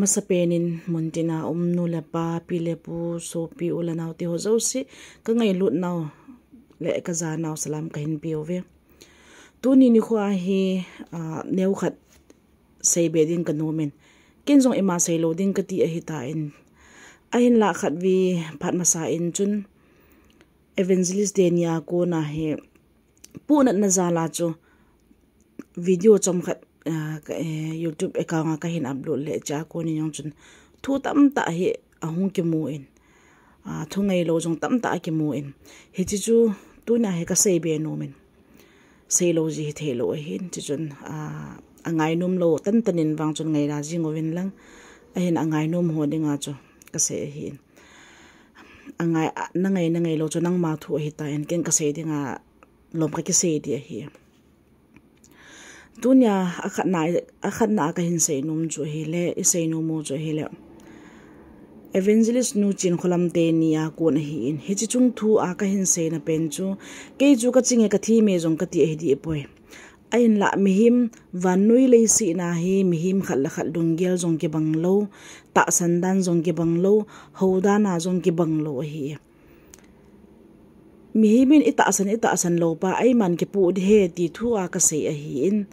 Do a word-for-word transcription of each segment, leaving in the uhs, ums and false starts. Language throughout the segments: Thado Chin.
Masapen in muntina um nu le pa, pi le pu, sopi u le nao te ho jouse, ka ngailut nau le ka ja nau salam ka hin pe uve. Tuni nikho a hi, ah, neo khat seibe ding ka nom in. Ken jong ima seilou ding ka ti ahi tan. Ahinlah khat ve phat masa in chun Evangelist te ni a kona hi punatna jal a chu video chomkhat, ah, ka, eh, YouTube account a ka hin upload le chua koni jong chun thu tamtah hi ahung kimu in, ah, thu ngailou jong tamtah akimu in. Hiche chu tuna hi ka seibe nom in. Seilou ji hi theilou ahin. Chuchun, ah, angainom lou tantan in vang chun ngaila jing uvin lang. Ahin angainom ho dinga chu ka sei ahin. Angai, ah, na ngai, na ngailou chu nangma thu ahi tan, ken ka sei dinga lom ka kisei di ahi. Tunia akhatna, akhatna a ka hin seinom chu ahile, i seinom u chu ahile, Evangelist Nu Chinkholam te ni a kon ahin. Hiche chung thu a ka hin seina pen chu, kei chu ka ching e ka thi me jong ka ti ahi dipoi. Ahinlah mihem vannoi leiset na hi mihem khat le khat lunggel jong kibang lou, tahsan dan jong kibang lou, houdan a jong kibang lou ahi. Mihem in i tahsan, i tahsan lou pa, eiman kipu di he ti thu a ka sei ahin.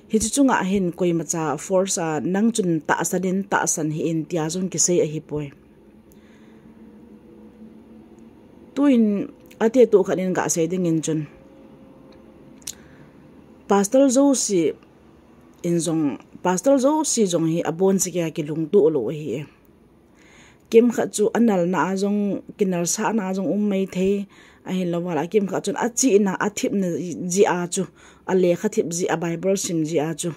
Hiche chunga hin koimacha force a nang chun tahsan in, tahsan hih in tia jong kisei ahipoi. Tuin ate tu khat in ka sei dingin chun Pastor jouse in jong, Pastor jouse jong hi abon seh a kilungto lou ahi. Kimkhat chu analna a jong, kinalsahna a jong um maithei, ahinlou vala kimkhat chun achihna, athipna jeh a chu, alekha thip jeh a, Bible sim jeh a chu,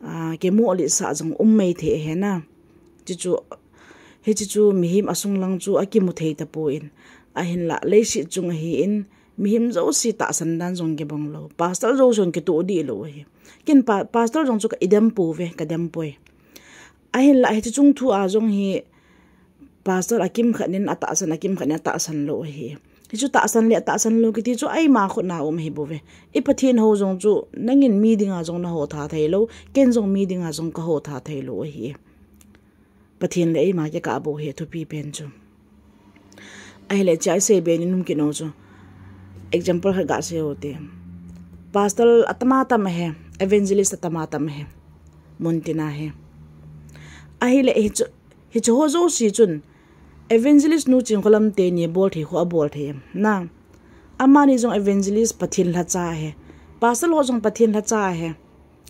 ah, kimoh lisa jong um maithei ahi na. Chuchu, hiche chu mihem asung lang chu akimu thei tapon. Ahinlah leiset chung ahin, mihem jouse tahsan dan jong kibang lou. Pastor jouse jong kitoh di lou ahi. Ken pa, Pastor jong chu ka idem pouve, ka dem poi. Ahinlah hiche chung thu a jong hi Pastor akimkhat in atahsan, akimkhat in atahsan lou ahi. Hichu tahsan le atahsan lou kiti chu eima khut na um ahi bouve. I Pathen hou jong chu nangin mi dinga jong na hou tha thei lou, ken jong mi dinga jong ka hou tha thei lou ahi. Pathen le eima kikah bou ahi thupi pen chu. Ahile chai sei be ni num kino chu. Example khat ga sei u te. Pastor atama tam ahi, evangelist atama tam ahi. Muntina hi. Ahile hichu, hichu ho jouse chun evangelist Nu Chinkholam te ni bol thei khu abol thei em. Na. Amani jong evangelist Pathen lhacha ahi. Pastor ho jong Pathen lhacha ahi.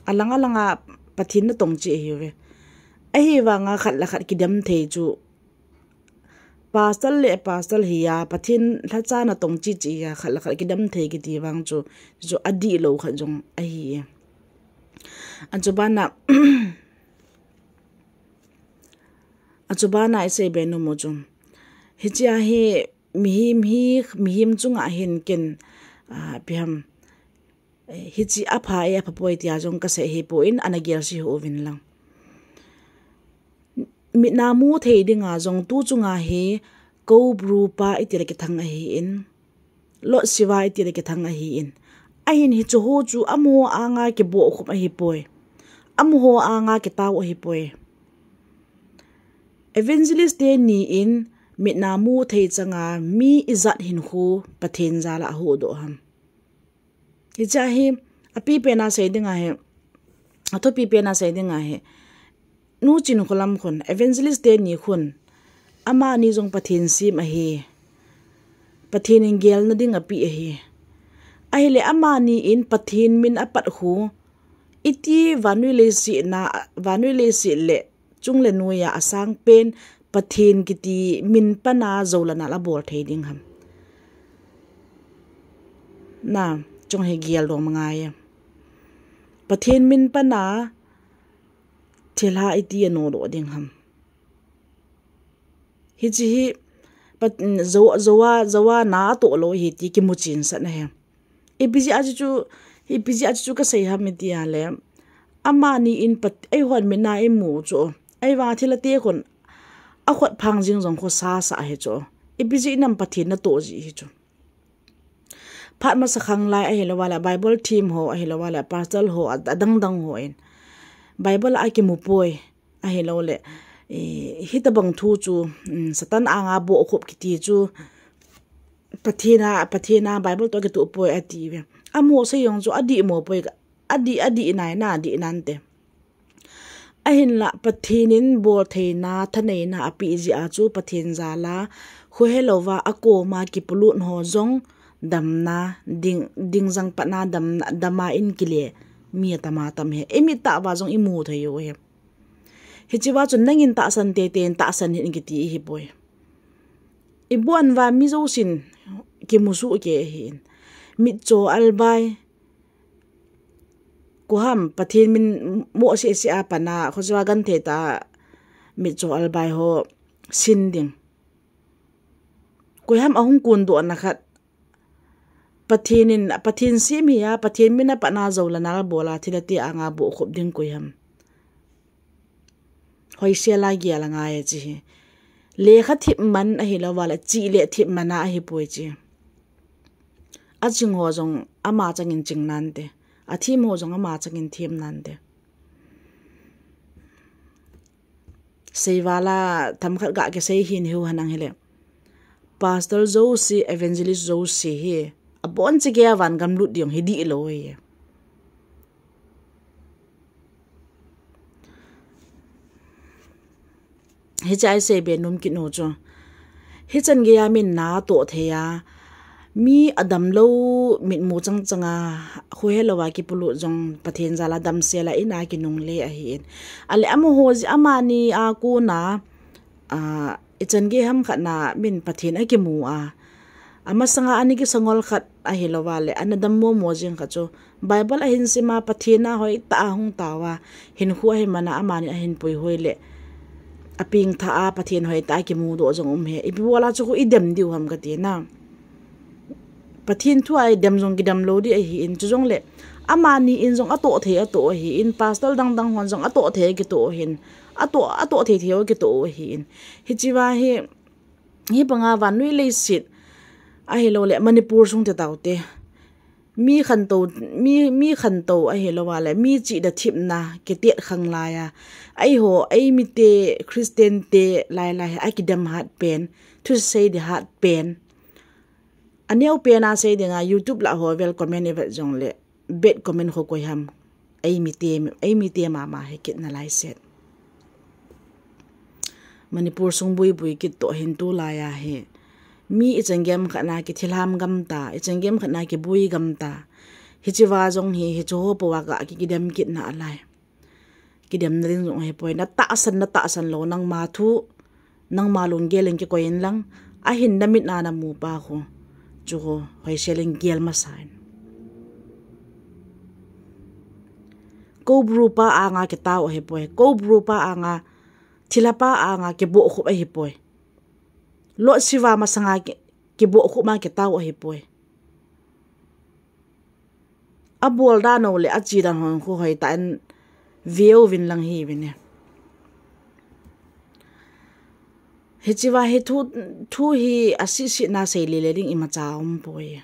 Alang alanga Pathen natong cheh ahiuve. Ahivanga khat le khat kidem thei chu. Pastor le pastor hi a, Pathen lhacha natong cheh cheh a, khat le khat kidem thei kiti vang chu, chu adih lou khat jong ahi. Achu bana, achu bana i sei be nom u chu. Hiche a hi mihem hi, mihem chunga hin ken, ah, ipi ham, eh, hiche apha e, apha poi tia jong ka sei ahipon, ana gel sih uvin lang. Mit a mu thei dinga jong tu chunga hi, Cobra pa iti le kithang ahin, Lord Shiva iti le kithang ahin. Ahin hichu ho chu amaho anga kibohkhup ahipoi. Amaho anga kitao ahipoi. Evangelist te ni in mit a mu thei changa mi ijat hinkho Pathen jal a ahuhdoh ham. Hiche a hi, apipen a sei ding ahi, athupipen a sei ding ahi. Nu Chinkholam khun, evangelist te ni khun, amani jong Pathen sem ahi. Pathen in gelna ding apeh ahi. Ahile amani in Pathen min apat khu, iti vannoi leiset na, vannoi leiset le chung le noi a asang pen Pathen kiti min pana jou le nal abol thei ding ham. Na, chung hi gel dom ngai e. Pathen min pana thilha iti anodoh ding ham. Hiche hi, pat, jou, jou a, jou a na atoh lou ahi ti kimu chensah na ahi. Ipi jeh a chu chu, ipi jeh a chu chu ka sei ham iti a le. Amani in pat, eihon mit a imu chu. Eivang thilha te khun, akhut phang jing jong khu sasa ahi chu. Ipi jeh a nam Pathen natoh ji ahi chu. Phat masa khang lai ahilou vale, Bible team ho, ahilou vale, pastor ho, a, adang dang ho in. Bible a kimu poi. Ahilou le, Eh, hitabang thu chu, um, Satan anga bohkhup kiti chu, Pathen a, Pathen a Bible toh kitoh poi ati ve. Amaho sei jong chu adih mo poi, adih, adih nai na, adih nante. Ahinlah Pathen in boltheina, thaneina apeh jeh a chu Pathen jal a, khohelouva akoma kipolut ho jong damna, ding, ding jang patna damna, dama in kile mi atam atam ahi. Imit tah uva jong imu thei u ahi. Hichea chun nangin tahsan teitei in tahsan hih in kiti ahipoi. Ibon uva mi jousen kimusoh kei ahin. Mitcho albai. Koiham Pathen min mo sese a pat a, khoja genthei tah a mitcho albai ho sin ding. Koiham ahung kondoh na khat. Pathen in, Pathen sem hi a, Pathen min a pat a jou le nal bol a, thilha te anga bohkhup ding koiham. Hoisel a gel angai e chi hi. Lekha thip man ahilouva le, chih le thip man a ahipoi chi. Aching ho jong ama changin ching nante. Athem ho jong ama changin them nante. Seival a themkhat ga kisei hin hiu henlang hile. Pastor jouse, evangelist jouse hi. Abon cheh a van gam lut ding hi dih lou ahi. Hiche a isei be nom kit u chu. Hichan gei a min na toh thei a. Mi adam lou mitmu chang chang a. Khohelouva kipolut jong Pathen jal a damsel a in a kinungle ahin. Ale amaho jeh amani a kona. Ah, ichan gei ham khat na min Pathen akimu a. Amasanga ana kisangol khat ahilouva le, ana dammo mo jing khat chu. Bible ahin sim a Pathen a hoitah a hung tao a. Hinkho ahi man a amani ahin puihoi le. Apeng tha a Pathen hoitah a kimudoh jong um ahi. Ipi bol a chu khu idem diu ham kati na. Pathen thu a idem jong kidem lou ding ahin chujongle. Amani in jong atoh thei atoh ahin. Pastor dang dang hon jong atoh thei kitoh ahin. Atoh, atoh thei thei kitoh ahin. Hichea hi, hi banga vannoi leiset. Ahilouleh Manipur sung te taute. Mi khantou, mi, mi khantou ahilouva le, mi chihna themna, kitet khang laiya. Eiho, eimite, Christian te, lai lai, akidem hat pen, thusei di hat pen. Aneo pen a sei dinga, YouTube lah ho vel comment ivet jongle. Bad comment ho koiham. Eimite, eimite mama hi kit nalai set. Manipur sung bui bui kit toh hin tulai a hi. Mi ichan gei ham khat na kithilham gam ta, ichan gei ham khat na kibui gam ta. Hichea jong hi, hiche ho pou a ga ki, kidem kit nalai. Kidem na ding jong ahipoi, na tahsan, na tahsan lou, nangma thu, nangma lunggel in kikoi in lang, ahin na mit na namu pa khu. Chu khu, hoisel in gel masa in. Cobra pa anga kitao ahipoi, Cobra pa anga, thilha pa anga kibohkhup ahipoi. Lord Shiva masanga ki, kibohkhup ma kitao ahipoi. Abol dan u le, achi dan hon khu hoitah in view vin lang hi vin e. Hichea hi thu, thu hi asisi na sei lele ding imacha umpoi.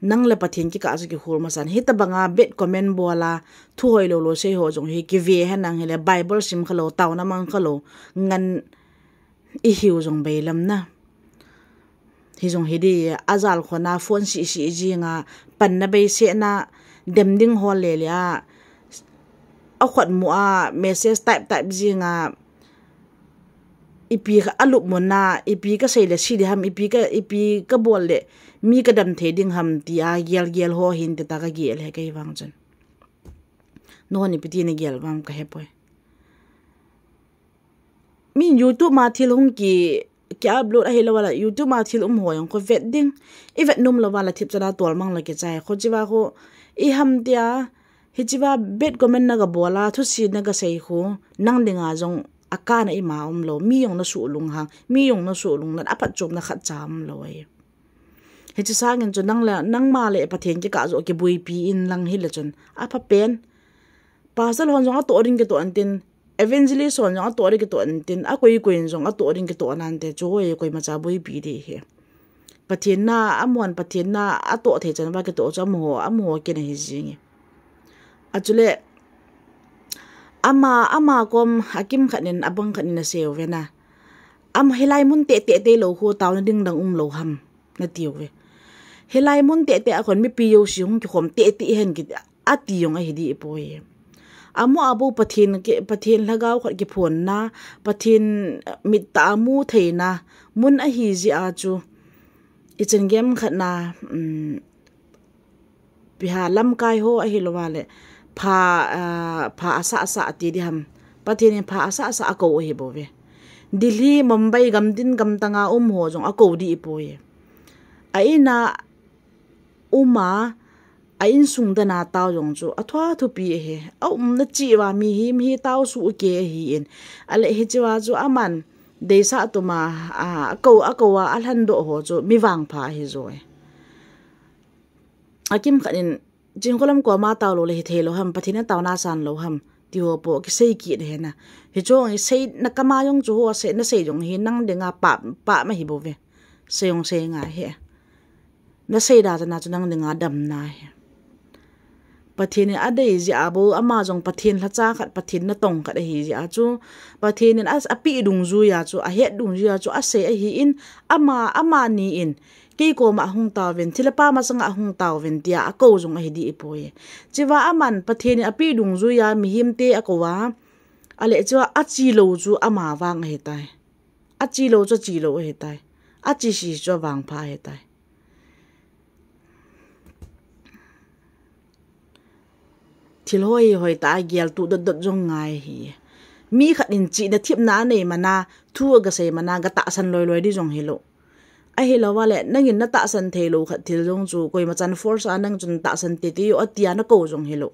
Nang le Pathen kikah chu kihol masan. Hitabanga bad comment bol a, thu hoilou lou sei ho jong hi kive henlang hile Bible sim khalou, taona mang khalou, ngan ihiu jong beilam na. Hijong hi di, ajal khona phone sisi jinga, panna beisena, dem ding ho lele a, akhut mu a, message type type jinga, ipi ka alup muna, ipi kasei le si di ham, ipi ka, ipi kabol le, mi kadam thei ding ham tia, gel gel ho hin tita kagel he kei vang chun. Nahon ipi ti nagel vang kahepoi. Min YouTube ma thil hung ki, ki upload ahilouleh, YouTube ma thil um ho jong khu vet ding. Ivet nom lou va le thipchan a tolmang le kichai. Khu chea khu, iham tia, hichea bad comment naga bol a, thusi naga sei khu, nang dinga jong akana ima umlou, mi jong nasuh lung hang, mi jong nasuh lung nan, aphatchomna khatcha umlou ahi. Hiche sangin chu nang le, nangma le Pathen kikah joh kibuipi in lang hile chun, apha pen. Pastor hon jong atoh ding kitoh antin, evangelist hon jong atoh ding kitoh antin, akoi koi in jong atoh ding kitoh nante, chu hoi koimacha buipi di hi. Pathen na, amahon Pathen na, atoh thei chan va kitoh chu amaho, amaho kina hi jinge. Achule, Ama, ama kom a kimkhat in, abang khat in asei uve na. Ama hilai mun tete te lou khu taona ding dang umlou ham, nati uve. Hilai mun tete a kon mipi jouse hung kikhom tete hen kiti, ati jong ahi dih poi. Amo abo Pathen ke, Pathen lhagao khat kiphonna, Pathen mit tah a mu theina mun ahi jeh a chu, ichan gei khat na, um, ipi ham, lamkai ho ahilou vale, pha, ah, pha asah sah ti diham. Pathen in pha asah sah akou ahi bouve. Delhi, Mumbai, gamtin gamtang a um ho jong akou dih poi. A in a um a, a insung dan a tao jong chu athu thupi ahi. A umna cheh uva mihem hi tao soh kei ahin. Ahile hiche a chu aman deisah tuma, a, akou, akou a, alhandoh ho chu mi vangpha ahi jo e. A kimkhat in, Chinkholam koma tao lou le hithei lou ham, Pathen in taona asan lou ham, ti ho po kisei kit ahi na. Hiche jong isei na kama jong chu ho sei, nasei jong hi nang dinga pap, pap ma hi bouve. Sei jong sei ngai ahi. Nasei da chana chu nang dinga damna ahi. Pathen in adei jeh a bou, ama jong Pathen lhacha khat, Pathen natong khat ahi jeh a chu, Pathen in a, apeh dungjui a chu, ahet dungjui a chu, asei ahin, ama, amani in, kei koma hung taovin, thilha pa masanga hung taovin, tia akou jong ahi dih poi. Hiche a aman Pathen in apeh dungjui a mihem te akou a, ahile hiche a ache lou chu ama vang ahitai. Ache lou chu ache lou ahitai. Ache sese chu avangpha ahitai. Thil hoi hoi tah a gel tuh dot dot jong ngai ahi. Mi khat in chihna thepna anei man a, thu agasei man a, gatahsan loi loi ding jong hilou. Ahilou vale, nangin natahsan thei lou khat thil jong chu, koima chan force a nang chun tahsan tei tei o, ati a nakou jong hilou.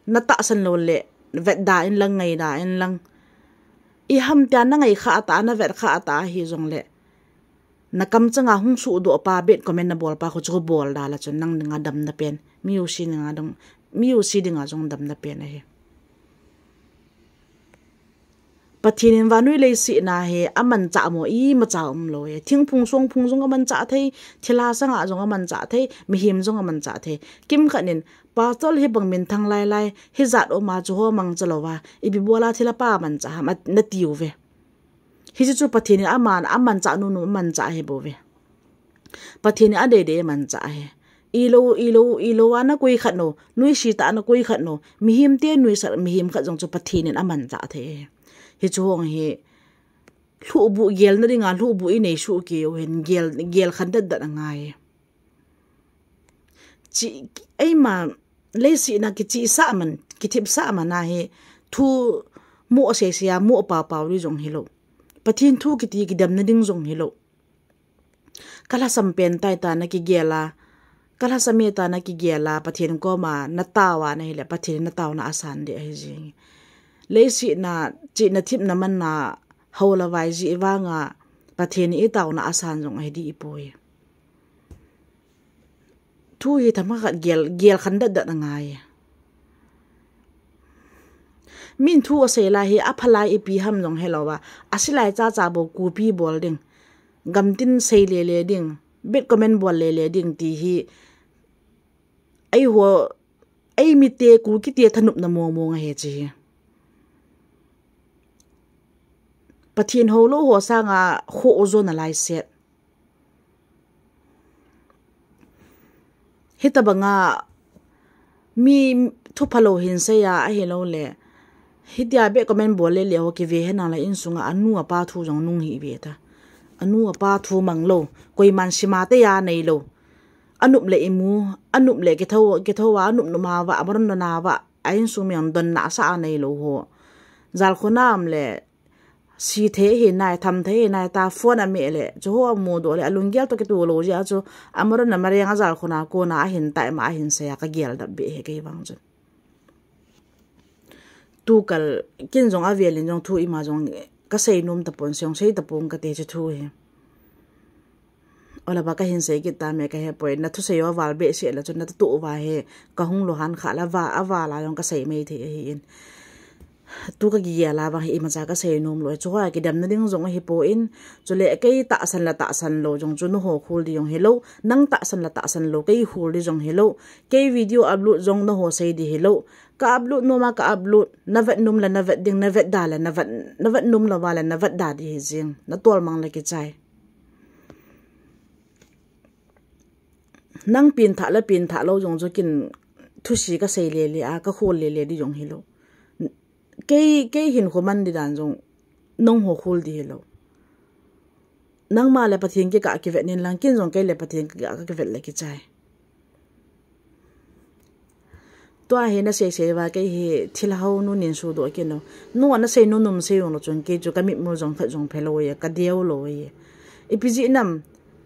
Natahsan lou le, vet da in lang, ngai da in lang. Iham tia nangai kha ta, navet kha ta ahi jong le, nakam changa hung suhdoh pa, bad comment nabol pa khu chu bol da la chun nang dinga damna pen, mi jouse dinga dong, mi jouse dinga jong damna pen ahi. Pathen in vannoi leiset na hi amanchah mo, imacha umlou e. Thingphung songphung jong amanchah thei, thilha sanga jong amanchah thei, mihem jong amanchah thei. Kimkhat in, pastor hibang minthang lai lai, hijat um a chu ho mangcha lou va, ipi bol a thilha pa amanchah ham, nati uve. Hiche chu Pathen in aman, amanchah nunu amanchah ahi bouve. Pathen in adei dei amanchah ahi. Ilou, ilou, ilou a nakoi khat nu, nuisat a nakoi khat nu, mihem te nuisat, mihem khat jong chu Pathen in amanchah thei ahi. Hichu hong hi, lhuhbuh gelna dinga, lhuhbuh inei soh kei u hen, gel, gel khan dat dat angai. Chi, eima, leiset na kichihsah man, kithipsah man a hi, thu mo sese a, mo pao pao ding jong hilou. Pathen thu kiti kidemna ding jong hilou. Kalhasam pen tai ta nakigel a, kalhasam e ta nakigel a, Pathen koma natao a nahile, Pathen in nataona asan ding ahi jing. Leiset na, chihna thepna man na, hou le vai jeh vanga, Pathen in itaona asan jong ahi dih poi. Thu hi themkhat gel, gel khan dat dat angai. Min thu asei lai hi aphalai ipi ham jong helou va, asilai cha cha bou copy bol ding, gamtin sei le le ding, bad comment bol le le ding ti hi, eiho, eimite, Kuki te thanopna mong mong ahi hiche hi. Pathen houlou ho sanga khoh u jo nalai set. Hitobanga mi thuphalou hin sei a ahilou le, hitia bad comment bol le le ho kive hena la insunga anu apa thu jong nung hih ve ta. Anu apa thu mang lou, koiman sima te a nei lou. Anop le imu, anop le kitho, kitho a, anop nop a va, amaron don a va, a insung mi ang donna sa a nei lou ho. Jalkhun a um le, si thei hi nai, tham thei hi nai, ta phone a me le, chu ho amudoh le, alunggel toh kitu lou jeh a chu, amaron a mareng a jalkhun a kona ahin tai ma ahin sei a kagel dap be hi kei vang chun. Tukal, kin jong avel in jong thu ima jong kasei nom tapon, sei jong sei tapon kati chu thu hi. Ola ba kahin sei kit ta me kahe poi, na thusei u aval behseh le chun na tutu uva hi, kahung lou han kha la va, aval a jong kasei mai thei ahin. Tu ka kigel a vang hi imacha ka seinom lou. Chu hoa kidemna ding jong ahipoi. Chule kei tahsan la tahsan lou jong chu nangho khol ding jong hilou. Nang tahsan la tahsan lou kei khol ding jong hilou. Kei video upload jong nangho sei ding hilou. Ka upload nom a ka upload. Na vet nom le na vet ding, na vet da le na vet, na vet nom lou va le na vet da ding hi jing. Na tolmang le kichai. Nang pengthah le pengthah lou jong chu kin thusi ka sei lele a, ka khol lele ding jong hilou. Kei, kei hinkho man ding dan jong nangho khol ding hilou. Nangma le Pathen kikah kivet in lang, kin jong kei le Pathen kikah ka kivet le kichai. Tua hi na sei sei va kei hi thilha ho nu nin sudoh kit no. Nu ana sei nom nom sei jong lou chun kei chu ka mitmu jong phat jong phe lou e, ka deu lou e. Ipi jeh ham,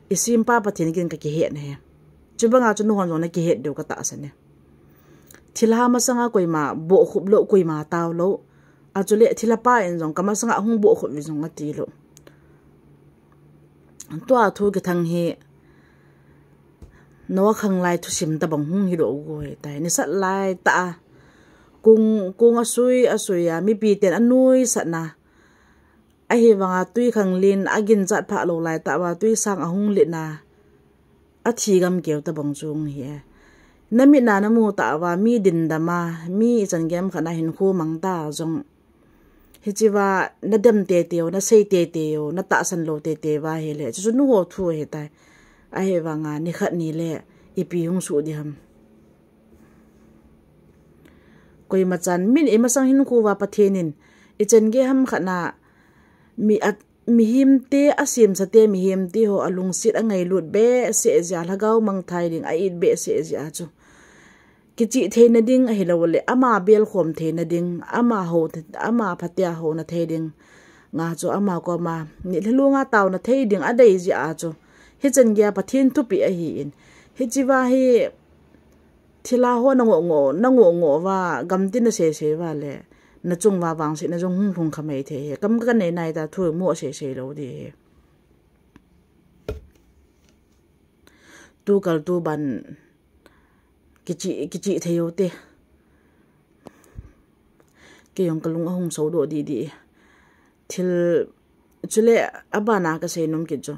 i sempa Pathen kin ka kihet na hi. Chubanga chu nahon jong na kihet diu ka tahsan e. Thilha masanga koima bohkhup lou, koima tao lou. Achule thilha pa in jong ka masanga hung bohkhup vi jong ati lou. Tua thu kithang hi Noah khanglai thusim tabang hung hidoh u ahitai. Nisat lai tah a kong, kong asui, asui a, mipi ten anuisat na. Ahivanga twikhanglen a ginchat phah lou lai tah uva twisang ahung len a, athi gam keu tabang chu hung hi e. Na mit na na mu tah uva mi dindam a, mi ichan gei ham khat na hinkho mang ta jong. Hichea na dem tete u, na sei tete u, na tahsan lou tete uva hile. Chuchu nangho thu ahitai. Ahivanga nikhat nile ipi hung soh ding ham. Koima chan min imasang hinkho uva Pathen in ichan gei ham khat na mi a, mihem te asemsa te, mihem te ho alungset angailut behseh jeh a, lhagao mangthai ding a it behseh jeh a chu. Kichih theina ding ahilou le, ama belkhom theina ding, ama ho, ama phatea houna thei ding. Nga chu ama koma, nilhah lunga taona thei ding adei jeh a chu. Hichan geiya Pathen thupeh ahin. Hichea hi, thilha ho na ngoh ngoh, na ngoh ngoh uva, gamtin na sei sei uva le, na chung uva vangsetna jong hung lhung kha mai thei hi. Kam ka nei nai ta thu mo sei sei lou ding hi. Tukal tuban kichih, kichih thei u te. Kei jong ka lung ahung sodoh didi. Thil chule abana ka seinom kit chu.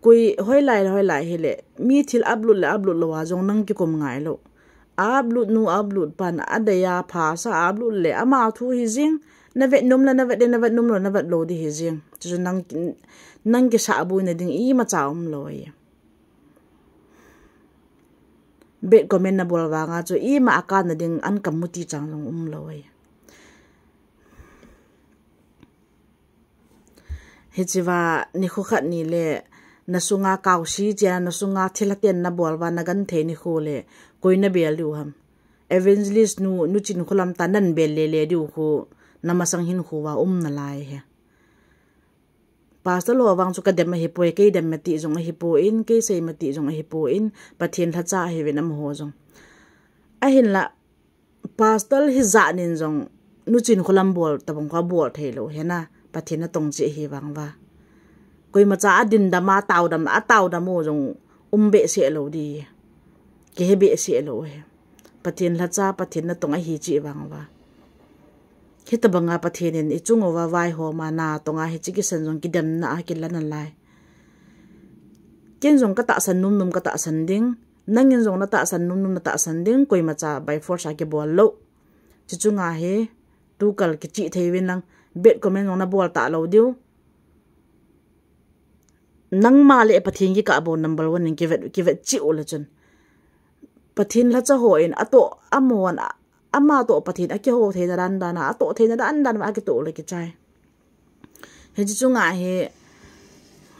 Koi hoilai le hoilai hile. Mi thil upload le upload lou a jong nang kikum ngai lou. Upload nu upload pan adei a phasa upload le ama thu hi jing. Na vet nom le na vet ding, na vet nom lou, na vet lou ding hi jing. Chuchu nang, nang kisah boi na ding imacha um lou ahi. Bad comment na bol vanga chu ima a kana ding an kamu ti chang jong um lou ahi. Hichea nikho khat nile na sunga kaosi chea na sunga thilha ten na bol uva na genthei nikho le koi na bel diu ham. Evangelist nu, nu Chinkholam ta nan bel lele diu khu na masang hinkho uva um nalai hi. Pastor ho vang chu ka dem ahipoi, kei dem mati jong ahipoi, kei sei mati jong ahipoi, Pathen lhacha ahiuvin amaho jong. Ahinla, pastor hijat nin jong, nu Chinkholam bol tabang khu abol thei lou, hena, Pathen natong cheh ahi vang uva. Koimacha adin dam a, atao dam, atao dam u jong, um behseh lou ding. Kihe behseh lou hi. Pathen lhacha, Pathen natong ahi cheh vang uva. Hitabanga Pathen in ichung uva vaihom a natonga hiche kisan jong kidemna a kilan nalai. Ken jong ka tahsan nom nom ka tahsan ding. Nangin jong na tahsan nom nom na tahsan ding. Koimacha by force a kibol lou. Chuche chunga hi tukal kichih thei uvin lang. Bad comment jong na bol talou diu. Nangma le Pathen kikah bou number one in kivet, kivet cheh u le chun. Pathen lhacha hon atoh, amahon a, ama toh Pathen akiho theina dan dan a, atoh theina dan dan a akitoh u le kichai. Hiche chunga hi,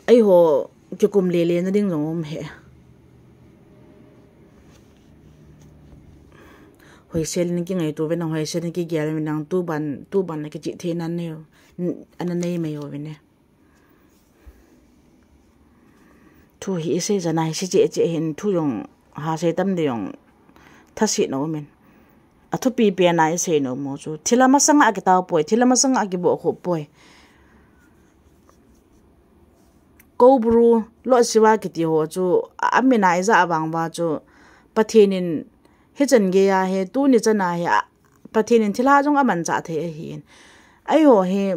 eiho kikum lele na ding jong um hi. Hoisel in kingaito uvin lang, hoisel in kigel uvin lang, tuban, tuban a kichih theina nei u, ana nei mai uvin e. Thu hi isei jana hi, sei cheh cheh hin thu jong, ha sei tam ding jong, thasetna umin. Athupi pen a isei nom u chu. Thilha masanga akitao poi, thilha masanga akibohkhup poi. Koubru, Lord Shiva kiti ho chu, a, amin a ijah vang uva chu, Pathen in, hichan geiya hi, tuni chan a hi, a, Pathen in thilha jong amanchah thei ahin. Eiho hi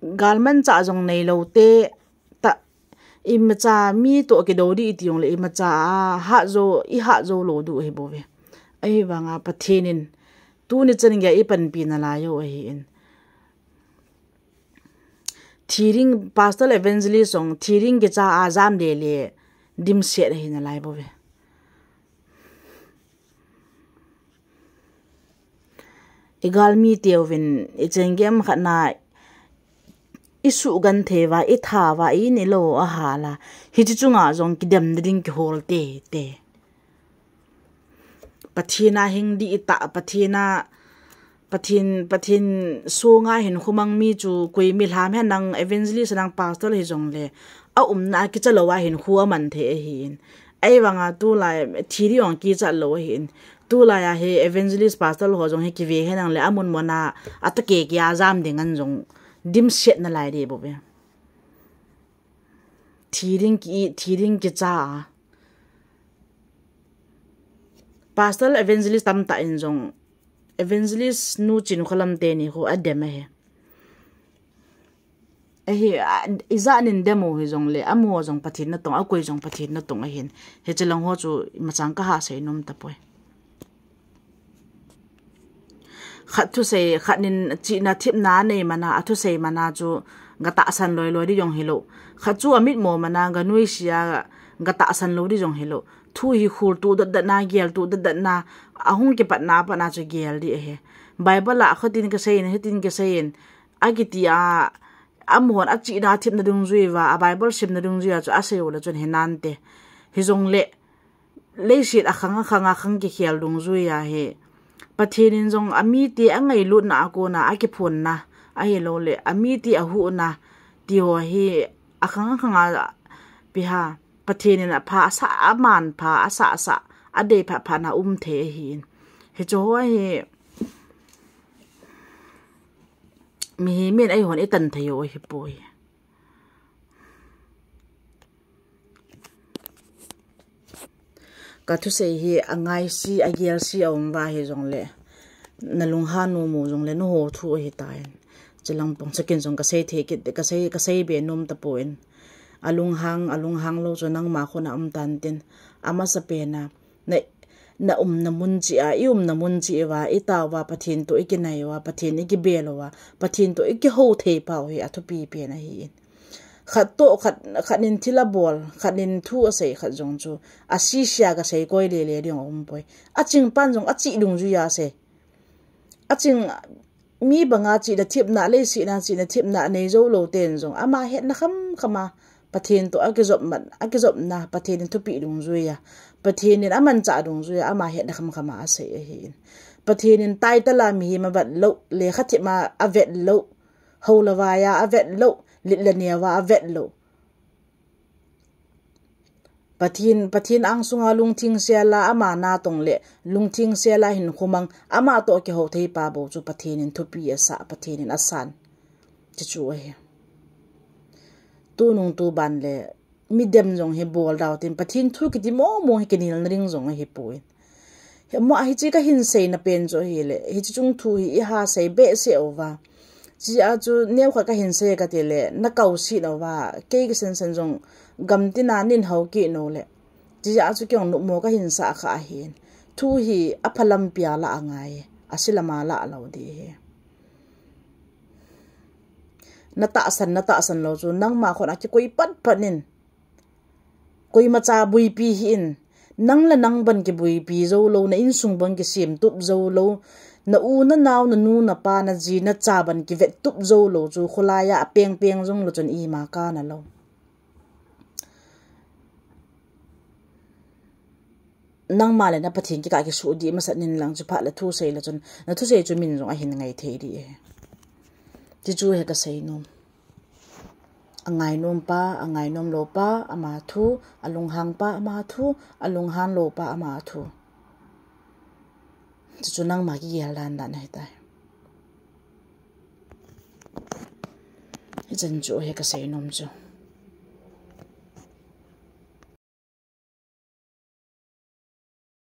galmanchah jong neilou te ta, imacha mi toh kido ding iti jongle imacha a hat jou, ihat jou lou diu ahi bouve. Ahivanga Pathen in tuni chan geiya ipanpi nalai u ahin. Thi ding, pastor, evangelist jong thi ding kicha a jam lele dimset ahi nalai bouve. Igalmi teuvin, ichan gei khat na isugenthei uva, itha uva, in ilou ahal a, hiche chunga jong kidemna ding kihol teitei. Pathen a hing ding itah, Pathen a, Pathen, Pathen sunga hinkho mang mi chu koi milham henlang, evangelist henlang, pastor hijongle, aumna a kicha lou a hinkho aman thei ahin. Ahivanga tulai thi ding jong kichat lou ahin. Tulai a hi evangelist, pastor ho jong hi kive henlang le amun muna atoh kei kei a jam ding an jong dimset nalai ding bouve. Thi ding ki, thi ding kicha a. Pastor, evangelist tamtah in jong, evangelist nu Chinkholam teni ho adem ahi. Ahi, a, ijat nin dem u hijongle, amaho jong Pathen natong, akoi jong Pathen natong ahin. Hiche lang ho chu imacha kaha seinom tapoi. Khat thusei, khat nin chihna thepna anei mana, athusei mana chu gatahsan loi loi ding jong hilou. Khat chu amitmo mana, ganuisat a gatahsan lou ding jong hilou. Thu hi khol tu dat dat na, gel tu dat dat na, ahung kipat na pat na chu gel ding ahi. Bible a khatin kasei in, hitin kasei in, akiti a, amahon achihna thepna dungjui uva, a Bible simna dungjui a chu asei u le chun hinante. Hijongle, leiset akhang akhang a khang kikhel dungjui ahi. Pathen in jong amite angailutna a kona akiphonna, ahilouleh amite ahuhna, ti ho hi akhang akhang a piha. Pathen in apha asah, amanpha asah asah, adei phat phat na um thei ahin. Hiche ho hi mihem in eihon itan thei u ahipoi. Kathusei hi angaise, agelse aum uva hijongle, nalunghan nom u jongle, naho thu ahitan. Chulang pang chakin jong kasei thei kit, kasei, kasei be nom tapon. Alunghang, alunghang lou chu nangma khut a um tan tin. Amasapen a, na, naumna mun cheh a, iumna mun cheh uva, itao uva, Pathen toh ikinai uva, Pathen ikibel uva, Pathen toh ikihou thei pau hi athupi pen ahin. Khat toh khat, khat nin thil abol, khat nin thu asei khat jong chu, asese a gasei koi lele ding aumpoi. Aching pan jong achih dungjui a asei. Aching, mi banga chihna thepna, leiset a chihna thepna anei jou lou ten jong, ama hetna kham kham a, Pathen toh akijop man, akijopna, Pathen in thupeh dungjui a, Pathen in amanchah dungjui a, ama hetna kham kham a asei ahin. Pathen in title a mihem avet lou, lekha them a avet lou, hou le vai a avet lou, lit le neo a avet lou. Pathen, Pathen angsunga lungthim sel a ama natong le, lungthim sel a hinkho mang, ama toh kihou thei pa bou chu Pathen in thupeh asah, Pathen in asan. Chuchu ahi. Tunung tuban le, midem jong hi bol dau tin, Pathen thu kiti momo hi kinelna ding jong ahipoi. Hi mo a hiche kahin seina pen chu ahile, hiche chung thu hi iha sei behseh uva. Chea chu neokhat kahin sei kati le, nakao sih uva, kei kisan san jong gamtina nin hou kit u le. Chea chu kei jong numo kahin sah kha ahin. Thu hi apha lampi a la angai, ase lam a la lou ding ahi. Natahsan, natahsan lou chu, nangma khut a kikoi pat pat in. Koimacha buipi hih in, nang le nang ban kibuipi jou lou, na insung ban kisem tup jou lou, na u, na nao, na nu, na pa, na ji, na cha ban kivet tup jou lou chu, kholai a apeng peng jong lou chun ima kana lou. Nangma le na Pathen kikah kisuh dih masat nin lang chu phat le thusei le chun, na thusei chu min jong ahin ngai thei ding ahi. Chuchu hi kasei nom. Angainom pa, angainom lou pa, ama thu, alunghang pa, ama thu, alunghan lou pa, ama thu. Chuchu nangma kigel dan dan ahitai. Hichan chu hi kasei nom chu.